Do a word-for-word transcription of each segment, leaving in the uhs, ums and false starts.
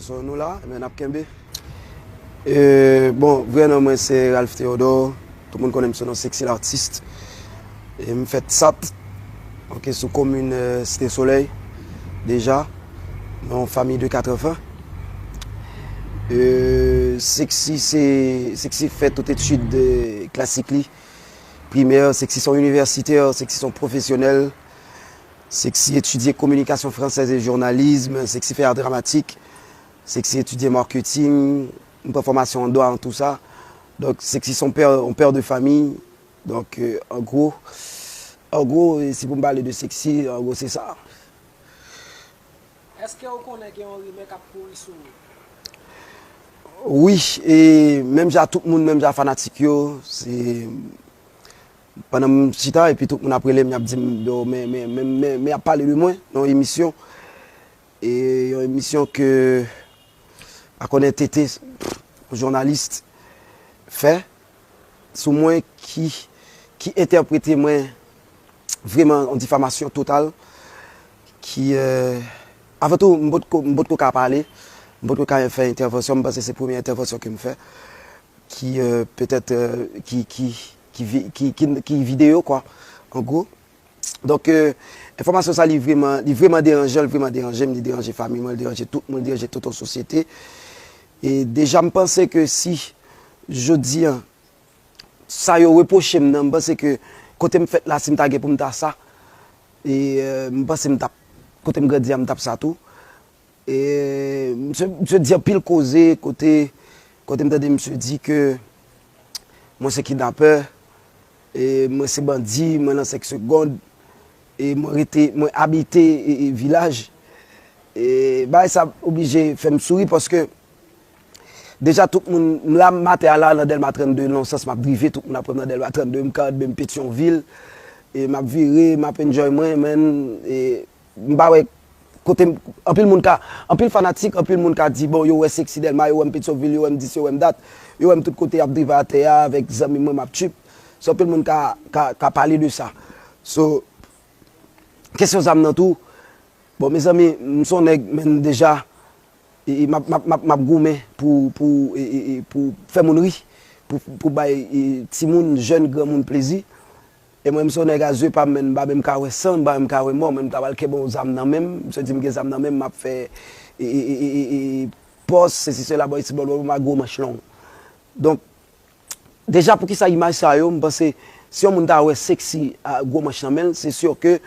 So, nou la, men n ap kenbe. E, bon, vrè non mwen se Ralph Théodore. Tout moun konnen m sou non Sexy L'artiste. E m fèt Sat, ok, sou komin, euh, Site Solèy, deja, nan yon fanmi de kat anfan. E, Sexy, se, Sexy fè tout etid, euh, klasik li, primè, Sexy se yon inivèsitè, Sexy se yon pwofesyonèl, Sexy etidye communication française et journalisme, Sexy fè art dramatique, Sexy etidye marketing, m pran fòmasyon an dwa, an tou sa. Donk, Sexy se yon pè, yon pè de fanmi. Donk, euh, an gwo, an gwo, e si pou m pale de Sexy, an gwo, se sa. Èske w konnen gen yon rimè k ap kouri sou ou? Wi, e menm jan tout moun, menm jan fanatik yo, se pandan m chita, epi tout moun ap rele m, y ap di m, yo, men, men, men, men, men y ap pale de mwen nan yon emisyon. E yon emisyon ke pa konnen T T, yon jounalis, fè sou mwen ki, ki entèprete mwen vreman yon difamasyon total, ki, euh, avan tou, m potko, m potko ka pale, m potko ka fè entèvansyon, m panse se premye entèvansyon ke m fè, ki, euh, petèt, euh, ki, ki, ki vi-, ki, ki, ki videyo, kwa, an gwo. Donk, euh, enfòmasyon sa, li vreman, li vreman deranje, li vreman deranje m, li deranje fanmi mwen, li deranje tout moun, li deranje tout yon sosyete. E deja, m panse ke si jodi a, sa yo repwoche m nan, m panse ke kote m fèt la, si m ta gen pou m ta sa, e, euh, m panse m t ap, kote m grandi a, m t ap sa tou. E misye, misye di anpil koze, kote, kote m tande misye di ke mwen se kidnapè, e mwen se bandi, mwen nan senk segond, e mwen rete, mwen abite, e, e, vilaj. E bagay sa oblije fè m souri paske deja tout moun, m la, m atè a la, nan Dèlma trannde, nan yon sans m ap drive, tout moun ap wè m nan Dèlma trannde, m ka andemen Petyonvil, e m ap vire, m ap enjoy mwen, men, e m pa wè kote m, anpil moun ka, anpil fanatik, anpil moun ka di, bon, yo wè Sexy Dèlma, yo wè m Petyonvil, yo wè m dis, yo wè m dat, yo wè m tout kote, y ap drive atè a avèk zanmi mwen, m ap trip. So, anpil moun ka, ka, ka pale de sa. So, kesyon zam nan tou, bon, mezanmi, m se yon nèg, men deja, e, e, m ap, m ap, m ap, m ap goumen pou, pou, e, e, e, pou fè moun ri, pou, pou bay, e, timoun, jèn, granmoun plezi. E mwen, m se yon nèg a zye pa m, men m pa menm ka wè san, m pa menm ka wè mò, men m ta pral kenbe yon zam nan men m, m se di m gen zam nan men m, m ap fè, e, e, pòs, sesi, sela, bò isi, bò lòt, m a gwo manch long. Donk, deja, poukisa imaj sa yo, m panse, si yon moun ta wè Sexy a gwo manch nan men l, se si ke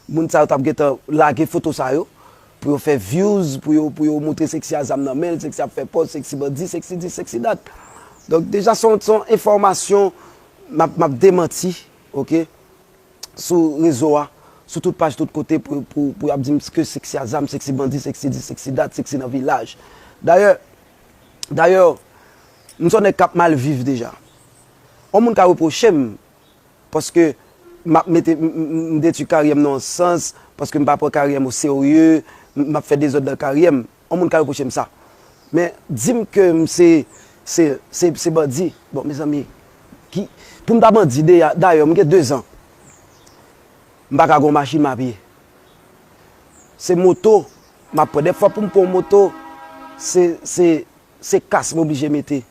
moun sa yo t ap gentan lage foto sa yo, pou yo fè views, pou yo, pou yo montre Sexy a zam nan men l, Sexy ap fè pòz, Sexy bandi, Sexy dis, Sexy dat. Donk, deja, se yon, se yon enfòmasyon m ap, m ap demanti, ok, sou rezo a, sou tout paj, tout kote, pou, pou, pou y ap di m ke Sexy a zam, Sexy bandi, Sexy dis, Sexy dat, Sexy nan vilaj. Dayè, dayè, m se yon nèg k ap mal viv deja. Yon moun ka repwoche m, paske m ap mete, m, m, m, m detwi karyè m nan yon sans, paske m pa pran karyè m oserye, m, m ap fè dezòd nan karyè m. Yon moun ka repwoche m sa. Men, di m ke m se, se, se, se bandi. Bon, mezanmi, ki, pou m ta bandi, deja, dayè, m gen de zan. M pa ka gen yon machin m apiye. Se moto m ap pran. Dèfwa pou m pran yon moto, se, se, se kas m oblije mete.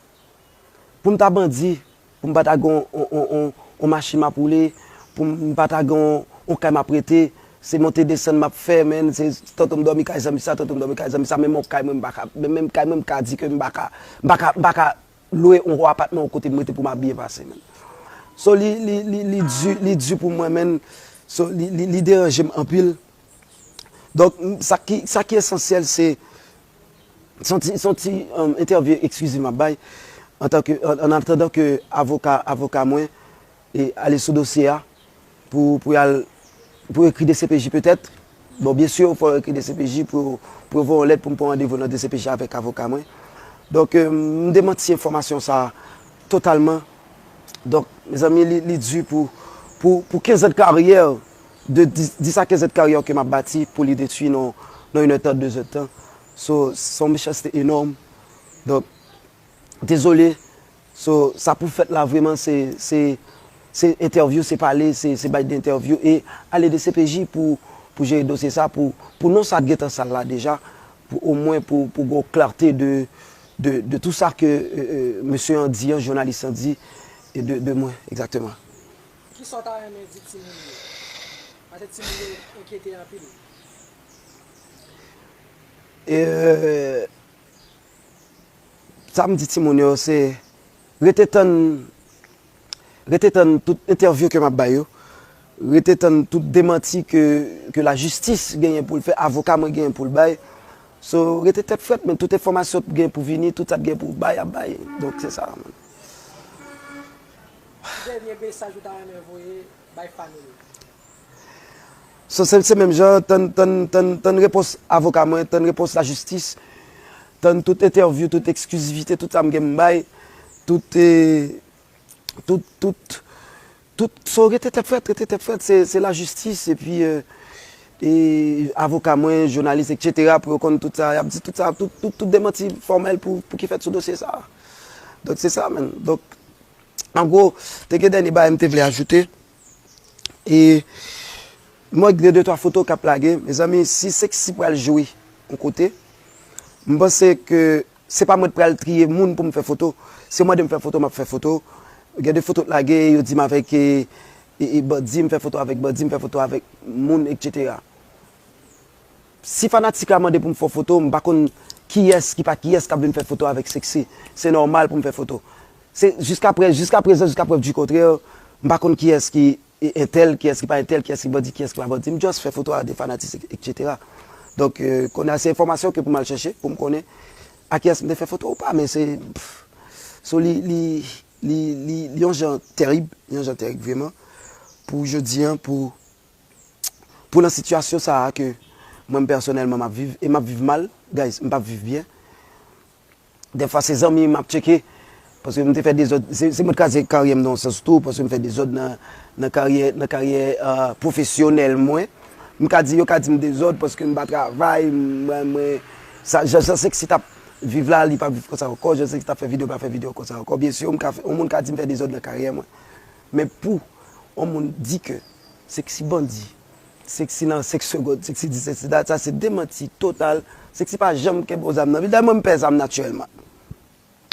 Pou m ta bandi, pou m pa ta gen yon, yon, yon, yon, yon machin m ap woule, pou m pa ta gen yon, yon kay m ap rete, se monte desann m ap fè, men, se tanto m dòmi kay zanmi sa, tanto m dòmi kay zanmi sa, menm yon kay mwen m pa ka, menm, menm kay mwen m ka di ke m pa ka, m pa ka, m pa ka lwe yon apatman yon kote m rete pou m ap byen pase, men. So, li, li, li, li di, li di pou mwen, men. So, li, li, li deranje m anpil. Donk, m, sa ki, sa ki esansyèl, se, se yon ti, se yon ti, um, entèvyou eksklizif m ap bay, antanke, an, an atandan ke avoka, avoka mwen, e, ale sou dosye a, pou, pou y al, pou ekri D C P J petèt. Bon, byen si, fò yo ekri D C P J pou, pou yo voye yon lèt pou m pran randevou nan D C P J avèk avoka mwen. Donk, euh, m demanti enfòmasyon sa a totalman. Donk, mezanmi, li, li di pou, pou, pou kenz an de karyè, de dis, dis a kenz an de karyè ke m ap bati pou li detwi nan, nan inèdtan, dezèdtan. So, se yon mechanste enòm. Donk, dezole. So, sa pou fèt la, vrèman, se, se, se entèvyou, se pale, se, se bay de entèvyou e ale D C P J pou, pou jere dosye sa, pou, pou non sa t gentan sal la deja, pou omwen pou, pou gen yon klarte de, de, de tout sa ke, euh, euh, mesye an di an, jounalis an di, e de, de mwen, egzakteman. Kisa w ta renmen di timoun yo? Paske timoun yo enkyete anpil. E, euh, sa m di timoun yo, se rete tann, rete tann tout entèvyou ke m ap bay yo. Rete tann tout demanti ke, ke lajistis genyen pou l fè, avoka mwen genyen pou l bay. So, rete tèt frèt, men tout enfòmasyon k gen pou vini, tout sa k gen pou bay, ap bay. Donk, se sa, man. Ki dènye mesaj ou ta renmen voye bay fan ou yo? So, se, se menm jan, tann, tann, tann, tann repons avoka mwen, tann repons lajistis, tann tout entèvyou, tout eksklizivite, tout sa m gen m bay, tout, eh, tout, tout, tout, so, rete tèt frèt, rete tèt frèt, se, se lajistis, epi, eh, e avoka mwen, jounalis, etsetera, pou yo konn tout sa, y ap di tout sa, tout, tout, tout demanti fòmèl pou, pou ki fèt sou dosye sa. Donk, se sa, menm. Donk, an gwo, te gen dènye bagay m te vle ajoute. E mwen gen de twa foto k ap lage. Mezanmi, si Sexy pral jwe yon kote, m panse ke se pa mwen k pral triye moun pou m fè foto. Si yo mande m fè foto, m ap fè foto. Gen de foto k lage, yo di m avèk, e, e, e, bandi, m fè foto avèk bandi, m fè foto avèk moun, etsetera. Si fanatik la mande pou m fè foto, m pa konn kiyès ki pa kiyès k ap vin fè foto avèk Sexy. Se nòmal pou m fè foto. Se jiskaprè, jiskaprezan, jiska prèv di kontrè, m pa konn kiyès ki entèl, kiyès ki pa entèl, kiyès ki bandi, kiyès ki pa bandi. M just fè foto a de fanatik, etsetera. Donk, euh, kounye a se enfòmasyon ke pou m al chèche, pou m konnen a kiyès m te fè foto ou pa, men se, pff, so li, li, li, li, li yon jan tèrib, yon jan tèrib vrèman, pou jodi an, pou Pou nan sitiyasyon sa a ke mwen pèsonèlman m ap viv, e m ap viv mal, guys, m p ap viv byen. Dèfwa se zanmi m ap tcheke, paske m te fè dezòd, se, se mwen t kraze karyè m nan yon sans tou, paske m fè dezòd nan, nan karyè, nan karyè, euh, pwofesyonèl mwen. M ka di, yo ka di m dezòd paske m pa travay, mwen, mwen, sa, jan, jan Sexy t ap viv la, li p ap viv konsa ankò, jan Sexy t ap fè videyo, pa fè videyo konsa ankò. Byen si, m ka fè, yon moun ka di m fè dezòd nan karyè mwen. Men pou yon moun di ke Sexy bandi, Sexy nan senk segond, Sexy di Sexy dat, sa se demanti total. Sexy pa janm kenbe yon zam nan vil. Dayè mwen m pè zam natirèlman.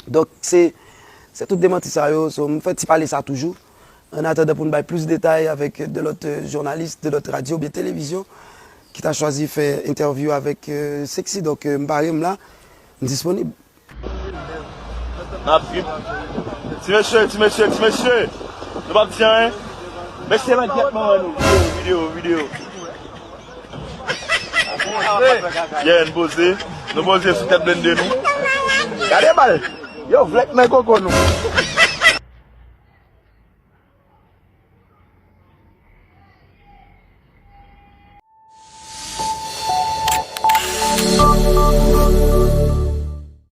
Donk se, se tout demanti sa yo, so m fè ti pale sa toujou. An atandan pou n bay plis detay avèk de lòt, euh, jounalis, de lòt radyo oubyen televizyon ki ta chwazi fè entèvyou avèk, euh, Sexy. Donk, euh, m pare, m la, m disponib. N ap vin. Ti mesye, ti mesye, ti mesye. Nou p ap di anyen. Mesye, men gyèt manman nou. Videyo, videyo, videyo. Yeah, n poze. Nou poze sou tèt blende nou. Gade bal. Yo, vlèk nan koko nou.